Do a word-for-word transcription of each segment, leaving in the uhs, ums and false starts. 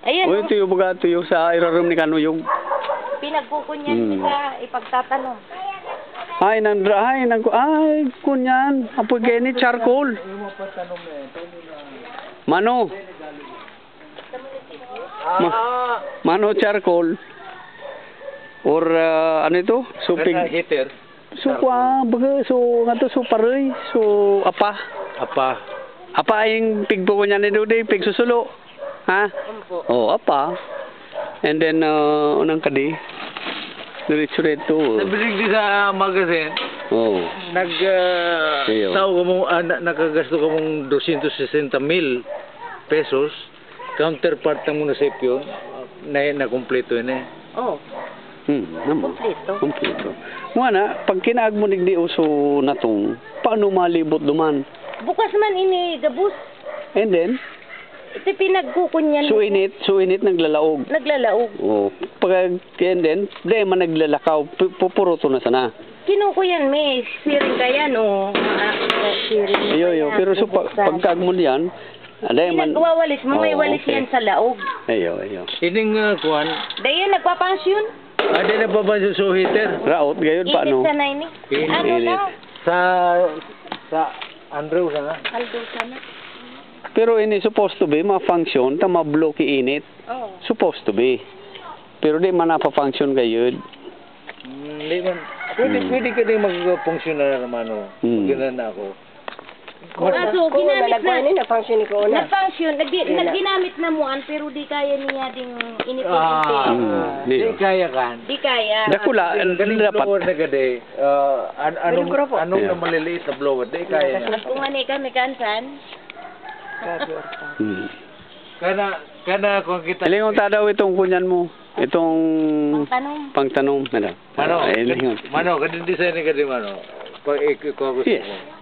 Ayan, o. Ito yu, baga ito yu sa irarum ni kanuyug. Pinagkukunyan kita ipagtatanom. Ay, nang dra-, ay, nang ku-, ay, kunyan. Apoy keni charcoal. Mano. Ma-, mano charcoal. Or, ah, ano ito? Supig. Heater. So, kwa, baga, so, nga to, so, parey, so, apa. Apa. Apa ing pigkukunyan ni Dudi, pigsusulo. Ha? Opo. O, apa. And then, ah, unang kadi. Diretso dito. Nabilig di sa magazine. O. Nag, ah, tao ka mo, ah, na-, nakagasto ka mong dosyentos sesenta mil pesos. Counterpart ng munisipyo, na, na kumpleto ini. O. Hmm, namo. Kumpleto. Kumpleto. Ngana, pag kinaag mo digdi o so natong, paano malibot duman? Bukas man ini gabus. And then? Ito pinagkukunyan. So init, so init naglalaog. Naglalaog. O. Pag, and then, di man naglalakaw, pu-, pupuruto na sana. Kinukuyan mi, siring kaya, no? Ah, siring. Iyo, iyo. Pero so pa-, pagkaag mo diyan, Aday man. Pinagwawalis mo, may walis yan sa laog. Ayo, ayo. Ining, ah, kuan. Dayan, nagpapangsyon. Aday, nagpapangsyon so heater. Raot, gayon pa, no? Init sana ini. Init. Ano na? Sa, sa Andrew sana. Andrew sana. Pero ini supposed to be, ma-function, ta ma-blow ki init. Oo. Supposed to be. Pero di man napa-function gayon. Hmm, di man. Pwede, pwede ka din mag-function na naman, no? Hmm. Ganun na ako. Kaso, ginamit na. Nag-function, nag-, nagginamit na mo an, pero di kaya niya ding init-init. Ah, di kaya kan. Di kaya. Dakula, dapat. Blower na gade, ah, an-, anong, anong na maliliit na blower, di kaya niya. Kung ano kami kansan. Kana, kana kung kita. Hilingun ta daw itong kunyan mo. Itong pangtanom. Pangtanom, ano? Mano, ah, ini, mano, kadin design ka di mano. Pag ik-, ikaw gusto mo.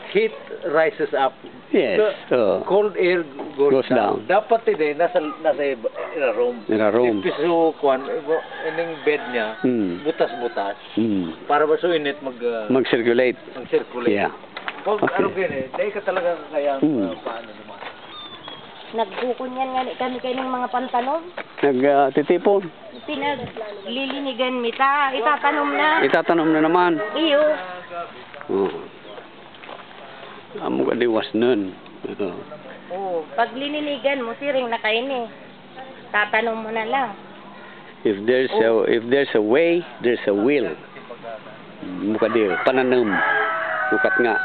Heat rises up. Yes. So, cold air goes down. Dapat ini nasa, nasa ib-, irarum. Irarum. Ipiso kuan, ibo, ining bed niya, butas-butas. Para ba so init mag, ah, mag-circulate. Mag-circulate. Yeah. Pag ano gini, dahil ka talaga kaya, ah, paano naman? Nagkukunyan nga ni kami kaining mga pantanom. Nag, ah, titipon. Pinaglilinigan mi ta, itatanom na. Itatanom na naman. Iyo. Oo. Amo ka diwasnen. Oo. Oo, pag lininigan mo, siring na kaini. Tatanom mo na lang. If there's a, if there's a way, there's a will. Amo ka di, pananam. Bukat nga.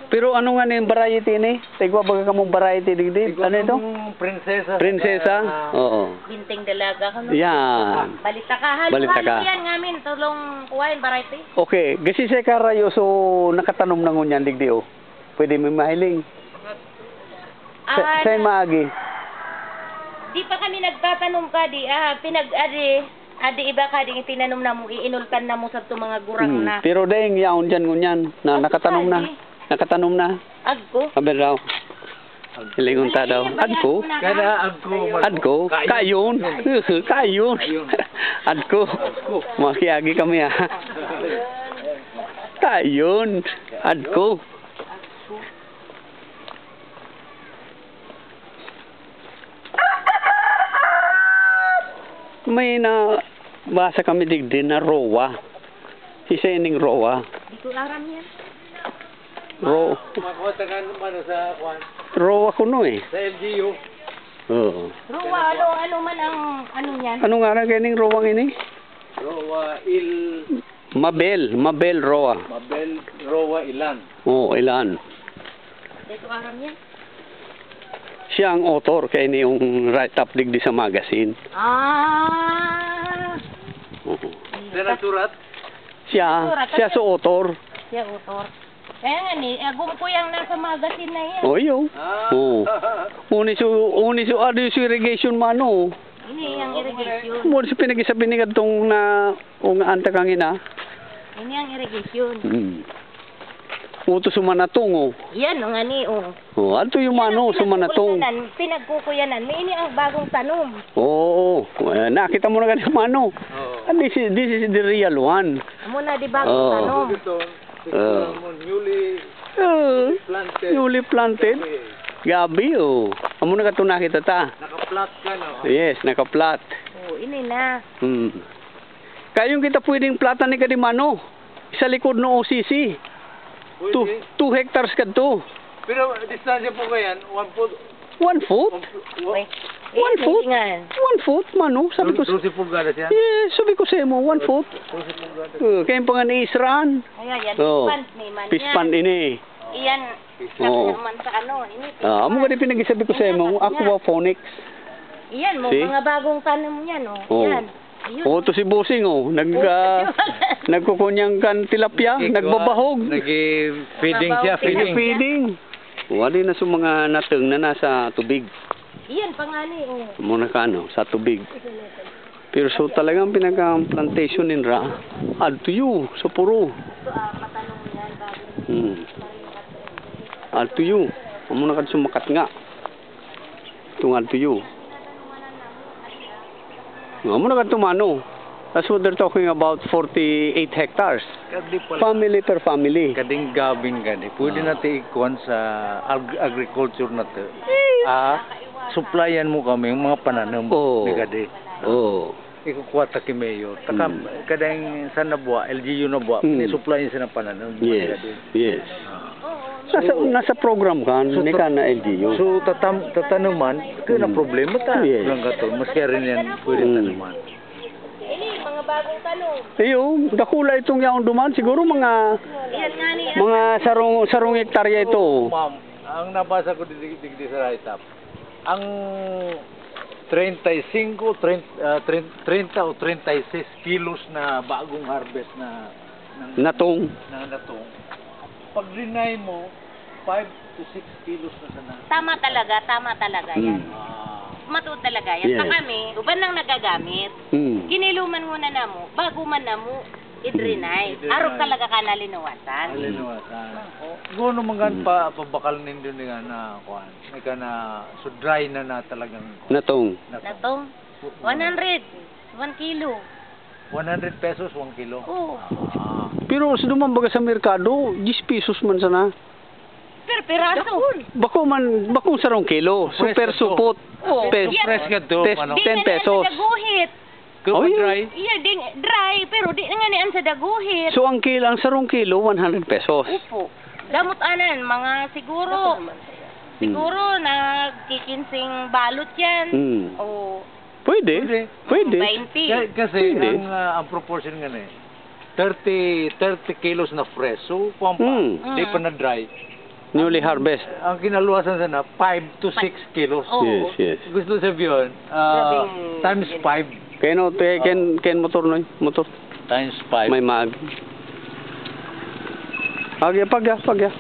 Pero ano nga ni variety ini? Tigwa baga kamong variety digdi. Ano ito? Prinsesa. Prinsesa? Oo. Binting dalaga kano? Yan. Balitaka. Halo-halo yan ngamin. Tulong kuwain variety. Okay. Gasi sa karayo so nakatanom na ngunyan digdi, o. Pwede mi mahiling. Sa, sa maagi. Di pa kami nagtatanom kadi, ah, pinag-adi. Adi iba ka ding tinanom namo, iinultan namo sa to mga gurang na. Pero deng yaon diyan ngunyan na nakatanom na. Nakatanom na. Agko. Kabe daw. Hilingun ta daw. Agko. Kada agko. Agko. Kayon. Kayon. Agko. Makiagi kami, ah. Kayon. Agko. May nabasa kami digdi na rowa. Isa ining rowa. Di ko aram yan. Ro-, makuha ta kan, ano, sa kwan. Rowa kuno, e. Sa L G U. Oo. Rowa, ano, ano man ang, ano niyan? Ano ngaran kaining rowang ini? Rowa il- Mabel, Mabel Roa. Mabel Roa Ilan. Oo, Ilan. Ito aram niya? Siya ang author, kaya ini yung write-up digdi sa magazine. Ah. Oo. Siya nagsurat? Siya, siya so author. Siya author. Kaya nga ni, agum ko yang nasa magazine na yan. Oo, iyo. Ah. Oo. Uni so, uni so, adi so irrigation mano. Ini yang irrigation. Mo so pinag-isabi ni kadtong na, o nga anta kangina. Ini yang irrigation. Hmm. Uto so manatong, o. Yan, o nga ni, o. O, adto yung mano, so manatong. Pinagkukuyanan. Pinagkukuyanan. May ini ang bagong tanom. Oo, oo. Eh, nakita mo na kani mano. Oo. And this is, this is the real one. Amo na di bagong tanom. Ito, ito, newly planted. Newly planted. Gabi, o. Amu na katu nakita ta. Naka-flat ka, no? Yes, naka-flat. O, ini na. Hmm. Kayung kita pwedeng platan ni kadi manu. Sa likod no O C C. Pwede. Two, two hectares kadtu. Pero distansya po kaya, one foot? One foot? One foot? One foot? One foot, manu, sabi ko. Dose pulgadas yan? Yes, sabi ko sa imo, one foot. Dose pulgadas. O, kaya pa nga ni Isran. Ayan, yan. O. Fish pond ni man yan. Fish pond ini. Iyan, sabi naman sa ano, ini. Ah, amu kadi pinagsabi ko sa imo, aquaponics. Iyan, mo, mga bagong tanim yan, o. O. Iyan. Ayun. O, to si Bossing, o. Nag-, ah, nagkukunyang kan tilapia, nagbabahog. Nag-feeding siya, feeding. Feeding. O, adi na so mga nateng na nasa tubig. Iyan, pangani, o. Muna ka, ano, sa tubig. Pero so talagang pinaka-plantation ninra, adto yu, sa puro. Hmm. Adto yu. Amu na kadto sumakat nga. Tungal to you. Nga mo na ka tumano. That's what they're talking about, forty-eight hectares. Kadi pala. Family per family. Kading gabing kadi. Pwede na ti ikuan sa ag-, agriculture na ti. Ah, supplyan mo kami mga pananim. Oo. Ni kadi. Oo. Ikukuha ta ki mayor. Taka, kadang sa nabuwa, L G U nabuwa, supplyan sa na pananim. Yes, yes. Nasa, nasa program kan, ni ka na L G U. So, tatam-, tatanuman, kaya na problema ta. Yes. Lang kato, maski ari niyan, pwede tanuman. Ini, mga bagong tanong. Iyo, dakula itong yaon duman, siguro mga, mga sarong, sarong hektarya ito. Ma'am, ang nabasa ko di, di, di, di sa write-up. Ang treinta y cinco, treinta, ah, tren-, treinta o treinta y seis kilos na bagong harvest na, na natong. Na natong. Pag deny mo, five to six kilos na sana. Tama talaga, tama talaga yan. Ah. Matuod talaga yan. Yes. Sa kami, uban lang nagagamit. Mm. Kiniluman muna namo, bago man namo. Idrinay. Idrinay. Arog talaga ka na linuwasan. Ah, linuwasan. Oo. Gano man gan pa, pabakal nindo ni nga na, kuan. Ni ka na, so dry na na talagang kuan. Natong. Natong. Natong. One hundred. One kilo. One hundred pesos, one kilo. Oo. Ah. Pero sa duman baga sa merkado, diyes pesos man sana. Per piraso. Bako man, bako sarong kilo. So, per supot. Oo. Pes-, ten pesos. Di na yan sa daguhit. Kung dry? Iya, di, dry, pero di na nga ni an sa daguhit. So, ang kil-, ang sarong kilo, one hundred pesos. Opo. Gamot anan, mga siguro, siguro nagkikinsing balot yan. Mm. O. Pwede. Pwede. Pwede. Baynte. Ka-, kasi ang, ah, ang proportion nga na eh. Thirty, thirty kilos na fresh. So, kuwan pa. Mm. Di pa na dry. Newly harvest. Ang kinaluwasan sana, five to six kilos. Oo. Yes, yes. Gusto sabihin, ah, times five. Keno, te, ken, ken motor, noy? Motor. Times five. May maagi. Agya, pagya, pagya.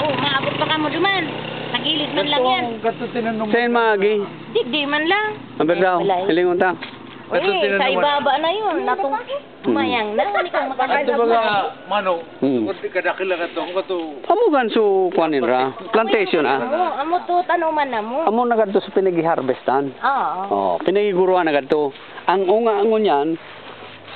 O, maabot pa kamo duman. Sa gilid man lang yan. Sen maagi. Digdi man lang. Ang berdaw, hilingon ta. Uy, sa ibaba na yun. Natong mayang na, hindi ka makakita. Ato baga, mano, hmm. Kadakila ka to, ang kato. Amo gan so kuan ninra, plantation, ah. Amo, amo to tanuman namo. Amo na kadto so pinagi-harvestan. Oo. O, pinagiguruan na kadto. Ang unga ngunyan,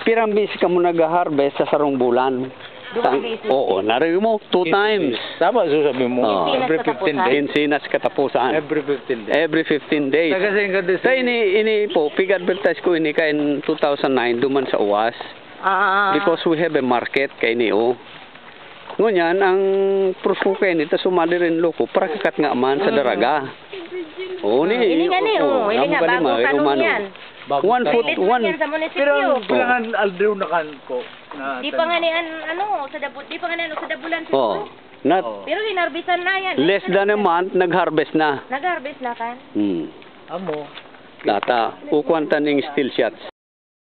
pirang bes kamo nag-harvest sa sarong bulan? Duwang beses. Oo, narinig mo? Two times. Tama, so sabi mo. Oo. Every fifteen days. Kinsinas katapusan. Every fifteen days. Every fifteen days. Taga saan ka, Desi? Sa ini, ini po, pig-advertise ko ini kain two thousand nine, duman sa uwas. Ah. Because we have a market kaini, o. Ngunyan, ang prus ko kaini, ta sumali rin loko, para kakat nga man sa daraga. O, ni, ini nga ni, o, ini nga, bagong tanong yan. One foot, one. Pero, pero nga aldo na kan ko. Di pa nga ni an, ano, sa dabu-, di pa nga ni ano, sa dabulan siguro. Oo. Pero hinarbisan na yan. Less than a month, nag-harvest na. Nag-harvest na kan? Hmm. Amo. Data, kukuan ta ning steel shots.